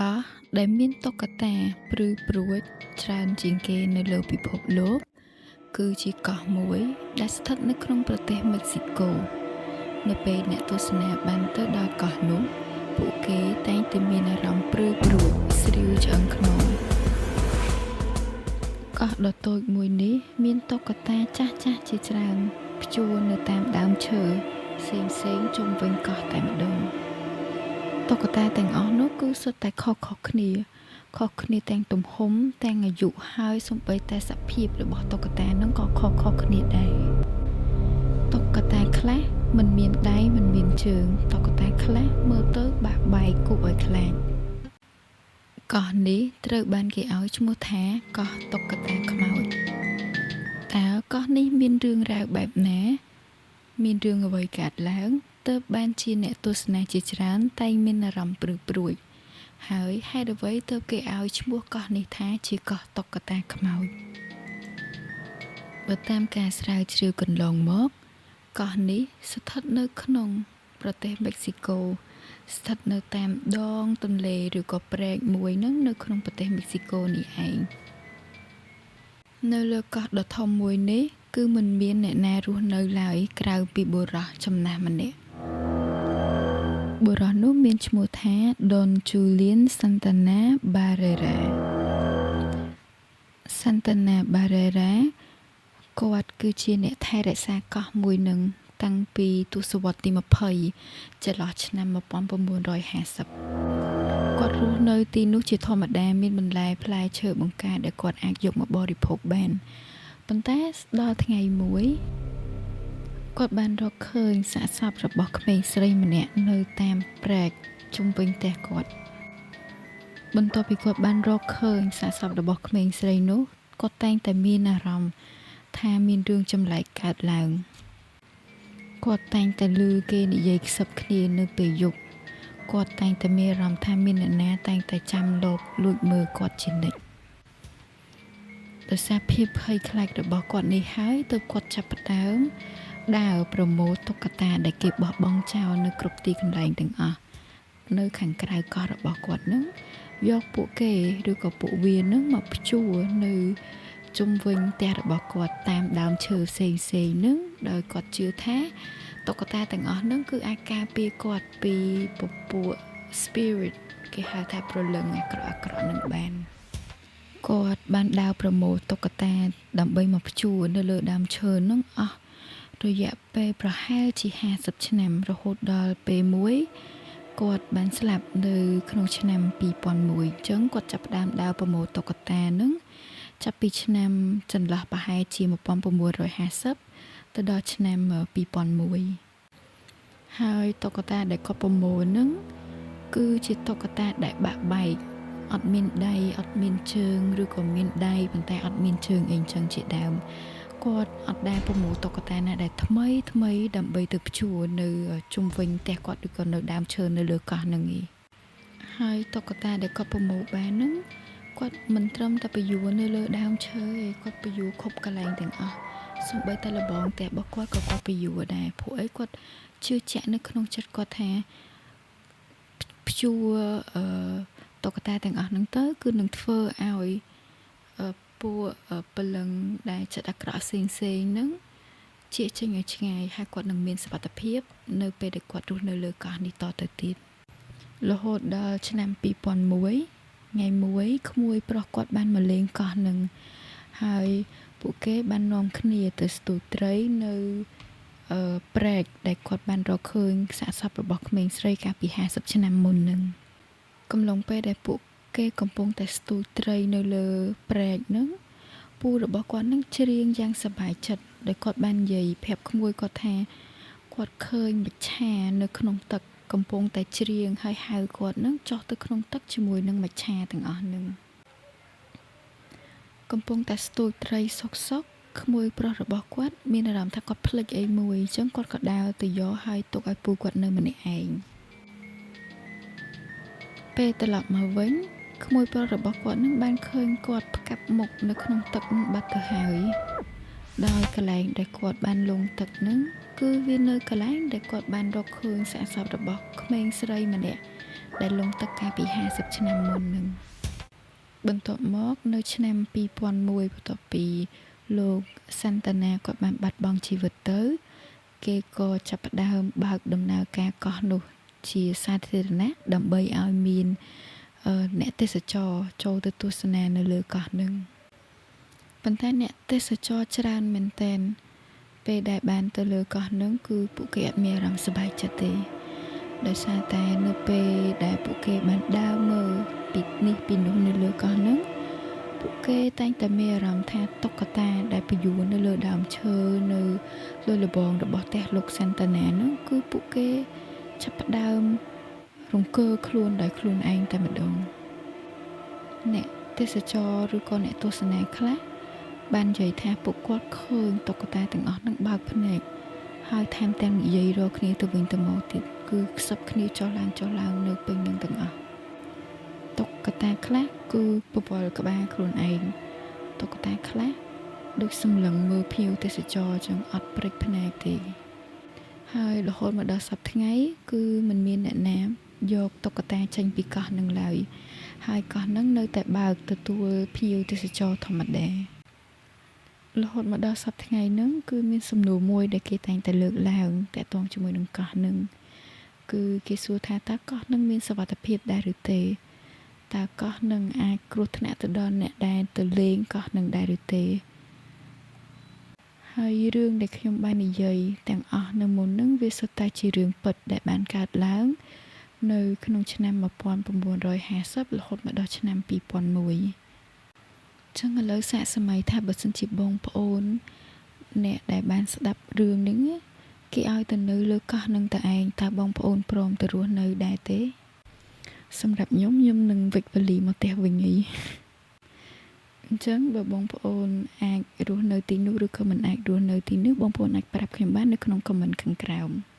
កោះដែលមានតុក្កតាព្រឺព្រួចច្រើនជាងគេនៅលើពិភពលោក គឺជាកោះមួយដែលស្ថិតនៅក្នុងប្រទេសមិចស៊ីកូ នៅពេលអ្នកទស្សនាបានទៅដល់កោះនោះ ពួកគេតែងតែមានអារម្មណ៍ព្រឺព្រួចស្រីវឆ្អឹងខ្នងកោះដ៏តូចមួយនេះមានតុក្កតាចាស់ៗជាច្រើនព្យួរនៅតាមដើមឈើផ្សេងៗជុំវិញកោះតែម្ដងតុក្កតាទាំងអស់នោះគឺសុទ្ធតែខុសៗគ្នាខុសគ្នាទាំងទំហំទាំងអាយុហើយសូម្បីតែសភាពរបស់តុក្កតានឹងក៏ខុសៗគ្នាដែរតុក្កតាខ្លះមិនមានដៃមិនមានជើងតុក្កតាខ្លះមើលទៅបាក់បែកគួរឲ្យខ្លាចកោះនេះត្រូវបានគេឲ្យឈ្មោះថាកោះតុក្កតាខ្មោចតើកោះនេះមានរឿងរ៉ាវបែបណា មានរឿងអ្វីកើតឡើងទើបបានជាអ្នកទស្សនាជាច្រើនតែងមានអារម្មណ៍ព្រឺព្រួចហើយហេតុអ្វីទើបគេឲ្យឈ្មោះកោះនេះថាជាកោះតុក្កតាខ្មោចបើតាមការស្រាវជ្រាវកន្លងមកកោះនេះស្ថិតនៅក្នុងប្រទេសមិចស៊ីកូស្ថិតនៅតាមដងទន្លេឬក៏ព្រែកមួយនឹងនៅក្នុងប្រទេសមិចស៊ីកូនេះឯងនៅលើកោះដ៏ធំមួយនេះគឺមិនមានអ្នកណារស់នៅឡើយក្រៅពីបុរសចំណាស់ម្នាក់បុរសនោះមានឈ្មោះថា Don Julian Santana Barrera Santana Barrera គាត់គឺជាអ្នកថែរក្សាកោះមួយនឹងតាំងពីទសវត្សរ៍ទី20ចន្លោះឆ្នាំ1950គាត់រស់នៅទីនោះជាធម្មតាមានបន្លែផ្លែឈើបង្ការដែលគាត់អាចយកមកបរិភោគបានប៉ុន្តែដល់ថ្ងៃមួយគាត់បានរកឃើញសាកសពរបស់ក្មេងស្រីម្នាក់នៅតាមព្រែកជុំវិញផ្ទះគាត់បន្ទាប់ពីគាត់បានរកឃើញសាកសពរបស់ក្មេងស្រីនោះគាត់តែងតែមានអារម្មណ៍ថាមានរឿងចម្លែកកើតឡើងគាត់តែងតែឮគេនិយាយខ្សឹបគ្នានៅពេលយប់គាត់តែងតែមានអារម្មណ៍ថាមានអ្នកណាតែងតែចាំលបលួចមើលគាត់ជានិច្ចដោយសារភាពភ័យខ្លាចរបស់គាត់នេះហើយទើបគាត់ចាប់ផ្ដើមដើរប្រមូលតុក្កតាដែលគេបោះបង់ចោលនៅគ្រប់ទីកន្លែងទាំងអស់នៅខាងក្រៅកោះរបស់គាត់នឹងយកពួកគេឬក៏ពួកវានឹងមកព្យួរនៅជុំវិញផ្ទះរបស់គាត់តាមដើមឈើផ្សេងៗនឹងដោយគាត់ជឿថាតុក្កតាទាំងអស់នឹងគឺអាចការពារគាត់ពីពពួក spirit គេហៅថាព្រលឹងអាក្រក់ៗនឹងបានគាត់បានដើរប្រមូលតុក្កតាដើម្បីមកព្យួរនៅលើដើមឈើនឹងអស់រយៈពេលប្រហែលជា50ឆ្នាំរហូតដល់ពេលមួយគាត់បានស្លាប់នៅក្នុងឆ្នាំ2001អញ្ចឹងគាត់ចាប់ផ្ដើមដើរប្រមូលតុក្កតានឹងចាប់ពីឆ្នាំចន្លោះប្រហែលជា1950ទៅដល់ឆ្នាំ2001ហើយតុក្កតាដែលគាត់ប្រមូលនឹងគឺជាតុក្កតាដែលបាក់បែកអត់មានដៃអត់មានជើងឬក៏មានដៃប៉ុន្តែអត់មានជើងអីចឹងជាដើមគាត់អត់ដែលប្រមូលតុក្កតាណាដែលថ្មីថ្មីដើម្បីទៅព្យួរនៅជុំវិញផ្ទះគាត់ឬក៏នៅដើមឈើនៅលើកោះហ្នឹងឯងហើយតុក្កតាដែលគាត់ប្រមូលបានហ្នឹងគាត់មិនត្រឹមតែព្យួរនៅលើដើមឈើឯងគាត់ព្យួរគ្រប់កន្លែងទាំងអស់សូម្បីតែលបងផ្ទះរបស់គាត់ក៏គាត់ព្យួរដែរព្រោះអីគាត់ជឿជាក់នៅក្នុងចិត្តគាត់ថាព្យួរតុក្កតាទាំងអស់ហ្នឹងទៅគឺនឹងធ្វើឲ្យពួកព្រលឹងដែលចិត្តអាក្រក់ផ្សេងៗហ្នឹងជៀសចេញឲ្យឆ្ងាយហើយគាត់នឹងមានសុវត្ថិភាពនៅពេលដែលគាត់រស់នៅលើកោះនេះតទៅទៀតរហូតដល់ឆ្នាំ2001ថ្ងៃមួយក្មួយប្រុសគាត់បានមកលេងកោះនឹងហើយពួកគេបាននាំគ្នាទៅស្ទូចត្រីនៅព្រែកដែលគាត់បានរកឃើញសាកសពរបស់ក្មេងស្រីកាលពី50ឆ្នាំមុននឹងកំឡុងពេលដែលពួកគេកំពុងតែស្ទូចត្រីនៅលើព្រែកនឹងពូរបស់គាត់នឹងច្រៀងយ៉ាងសប្បាយចិត្តដោយគាត់បាននិយាយប្រាប់ក្មួយគាត់ថាគាត់ឃើញមច្ឆានៅក្នុងទឹកកំពុងតែច្រៀងហើយហៅគាត់នឹងចុះទៅក្នុងទឹកជាមួយនឹងមច្ឆាទាំងអស់នឹងកំពុងតែស្ទូចត្រីសុកសុកក្មួយប្រុសរបស់គាត់មានអារម្មណ៍ថាគាត់ភ្លេចអីមួយអញ្ចឹងគាត់ក៏ដើរទៅយកហើយទុកឲ្យពូគាត់នៅម្នាក់ឯងពេលត្រឡប់មកវិញក្មួយប្រុសរបស់គាត់នឹងបានឃើញគាត់ផ្កាប់មុខនៅក្នុងទឹកនឹងបាត់ទៅហើយដោយកន្លែងដែលគាត់បានលង់ទឹកនឹង គឺវានៅកន្លែងដែលគាត់បានរកឃើញសាកសពរបស់ក្មេងស្រីម្នាក់ដែលលង់ទឹកកាលពី50ឆ្នាំមុននឹងបន្ទាប់មកនៅឆ្នាំ2001បន្ទាប់ពីលោកសាន់តាណាគាត់បានបាត់បង់ជីវិតទៅ គេក៏ចាប់ផ្ដើមបើកដំណើរការកោះនោះជាសាធារណៈដើម្បីឲ្យមានអ្នកទេសចរចូលទៅទស្សនានៅលើកោះនឹងប៉ុន្តែអ្នកទេសចរច្រើនមែនទែនពេលដែលបានទៅលើកោះនឹងគឺពួកគេអត់មានអារម្មណ៍សប្បាយចិត្តទេដោយសារតែនៅពេលដែលពួកគេបានដើរមើលពីនេះពីនោះនៅលើកោះនឹងពួកគេតែងតែមានអារម្មណ៍ថាតុក្កតាដែលពយួរនៅលើដើមឈើនៅលើលបងរបស់ផ្ទះលោកសាន់តាណានោះគឺពួកគេចាប់ផ្ដើមរង្គើខ្លួនដោយខ្លួនឯងតែម្ដងអ្នកទេសចរឬក៏អ្នកទស្សនាខ្លះបាននិយាយថាពួកគាត់ឃើញតុក្កតាទាំងអស់នឹងបើកភ្នែកហើយថែមទាំងនិយាយរកគ្នាទៅវិញទៅមកទៀតគឺខ្សឹបគ្នាចុះឡើងចុះឡើងនៅពេញនឹងទាំងអស់តុក្កតាខ្លះគឺពវល់ក្បាលខ្លួនឯងតុក្កតាខ្លះដូចសម្លឹងមើលភ្ញៀវទេសចរចឹងអត់ព្រិចភ្នែកទេហើយរហូតមកដល់សប្តាហ៍ថ្ងៃគឺមិនមានអ្នកណាយកតុក្កតាចេញពីកោះនឹងឡើយហើយកោះនឹងនៅតែបើកទទួលភ្ញៀវទេសចរធម្មតារហូតមកដល់សប្តាហ៍ថ្ងៃហ្នឹងគឺមានសំណួរមួយដែលគេតែងតែលើកឡើងតាក់ទងជាមួយនឹងកោះនឹងគឺគេសួរថាតើកោះនឹងមានសុវត្ថិភាពដែរឬទេតើកោះនឹងអាចគ្រោះថ្នាក់ទៅដល់អ្នកដែលទៅលេងកោះនឹងដែរឬទេហើយរឿងដែលខ្ញុំបាននិយាយទាំងអស់នៅមុននឹងវាសុទ្ធតែជារឿងពិតដែលបានកើតឡើងនៅក្នុងឆ្នាំ1950រហូតមកដល់ឆ្នាំ2001ចឹងឥឡូវសាកសម័យថាបើសិនជាបងប្អូនអ្នកដែលបានស្ដាប់រឿងនេះគេឲ្យទៅនៅលើកោះនឹងតែឯងតើបងប្អូនព្រមទៅរស់នៅដែរទេសម្រាប់ខ្ញុំខ្ញុំនឹងវិចវលីមកផ្ទះវិញហីអញ្ចឹងបើបងប្អូនអាចរស់នៅទីនោះឬក៏មិនអាចរស់នៅទីនោះបងប្អូនអាចប្រាប់ខ្ញុំបាននៅក្នុង comment ខាងក្រោម។